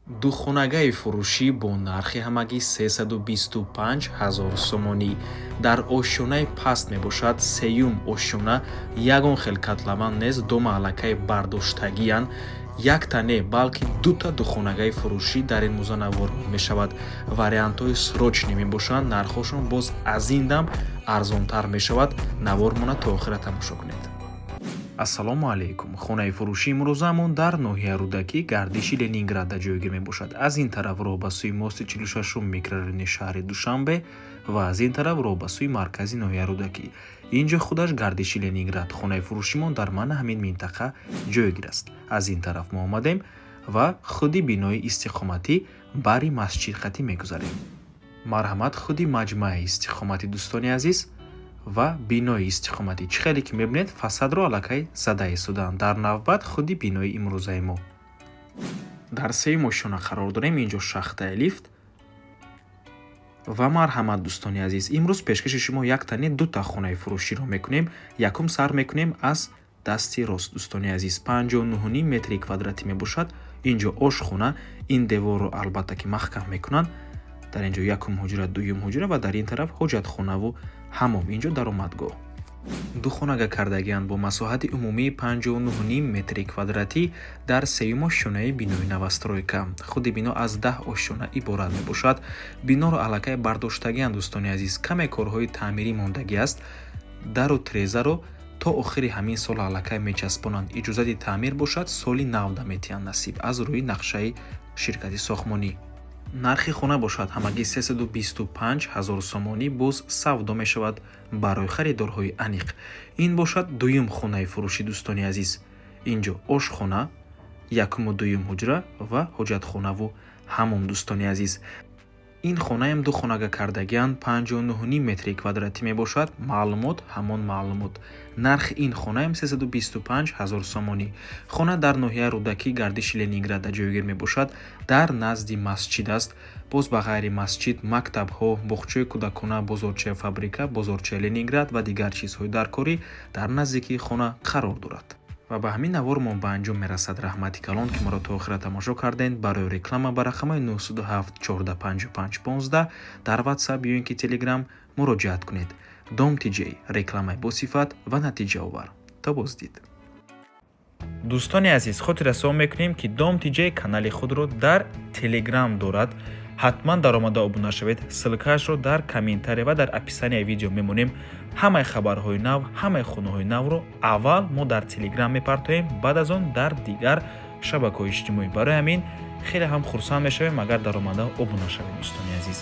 Духонагаи фурӯшӣ бо нархи ҳамагӣ 325 ҳазор сомонӣ. Дар ошёнаи паст мебошад, сеюм ошёна, ягон хел котлован нест, дома аллакай бардоштагиянд. Якта не, балки дута духонагаи фурӯшӣ дар ин музанавор мешавад. Вариантҳои срочный мебошанд, нархҳошон боз аз ин дам арзонтар мешавад. Навормона то охира тамошо кунед. Ассалому алайкум! Хонаи фурӯшии имрӯзаамон дар ноҳияи Рӯдакӣ, гардиши Ленинграда ҷойгир мебошад. Аз ин тараф роҳ ба сӯи мости 46-ум микрорайони шаҳри Душанбе ва аз ин тараф роҳ ба сӯи маркази ноҳияи Рӯдакӣ. Ин ҷо худаш гардиши Ленинград. Хонаи фурӯшимон дар мана ҳамин минтақа ҷойгир аст. Аз ин тараф мо омадем ва худи бинои истиқоматӣ бари масҷид хатӣ мегузарем. Марҳамат, худи маҷмӯаи истиқоматӣ, дӯстони азиз, ва бинои истиқоматӣ. Чӣ хеле ки мебинед, фасадро аллакай зада истодаанд. Дар навбат худи бинои имрӯзаи мо. Дар сеюм ошёна қарор дорем. Ин ҷо шахтаи лифт. Ва марҳамат, дӯстони азиз, имрӯз пешкаши шумо якта не, дута хонаи фурӯширо мекунем. Якум сар мекунем аз дасти рост, дӯстони азиз. 59,5 метри квадратӣ мебошад. Ин ҷо ошхона, ин деворро албатта ки маҳкам мекунанд. Дар ин ҷо якум ҳуҷра, дуюм ҳуҷра ва дар ин тараф ҳоҷатхонаву ҳамом. Ин ҷо даромадгоҳ. Духонага кардагианд бо масоҳати умумии 59,5 метри квадратӣ дар сеюм ошёнаи бинои новостройка. Худи бино аз 10 ошёна иборат мебошад. Биноро аллакай бардоштагианд, дӯстони азиз, каме корҳои таъмирӣ мондагӣ аст. Дару трезаро то охири ҳамин сол аллакай мечаспонанд. Иҷозати таъмир бошад, соли навда метиҳанд, насиб, аз рӯи нақшаи ширкати сохтмонӣ. Нархи хона бошад ҳамагӣ 325 ҳазор сомонӣ, боз савдо мешавад барои харидорҳои аниқ. Ин бошад дуюм хонаи фурӯшӣ, дӯстони азиз. Ин ҷо ошхона, якуму дуюм ҳуҷра ва ҳоҷатхонаву ҳамом, дӯстони азиз. Ин хонаам ду хонага кардагианд, 59,5 метри квадратӣ мебошад. Маълумот ҳамон маълумот. Нархи ин хонаам 325 ҳазор сомонӣ. Хона дар ноҳияи Рӯдакӣ, гардиши Ленинграда ҷойгир мебошад, дар назди масҷид аст. Боз ба ғайри масҷид мактабҳо, боғчаи кӯдакона, бозорчаи Фабрика, бозорчаи Ленинград ва дигар чизҳои даркорӣ дар наздикии хона қарор дорад. Ва ба ҳамин навормон ба анҷом мерасад. Раҳмати калон, ки моро то охира тамошо кардем. Барои реклама ба рақамҳои 907 14 55 15 дар WhatsApp ё ин ки Telegram муроҷиат кунед. Дом ТЖ, рекламаи босифат ва натиҷаовар. То боздид. Дӯстони азиз, хотиррасон мекунем, ки Дом ТЖ канали худро дар Телеграм дорад. Ҳатман даромада обуна шавед. Ссылкаашро дар комментария ва дар описанияи видео мемонем. Ҳамаи хабарҳои нав, ҳамаи хонаҳои навро аввал мо дар Телеграм мепартоем, баъд аз он дар дигар шабакаҳои иҷтимоӣ. Барои ҳамин хеле ҳам хурсанд мешавем, агар даромада обуна шавед, дӯстони азиз.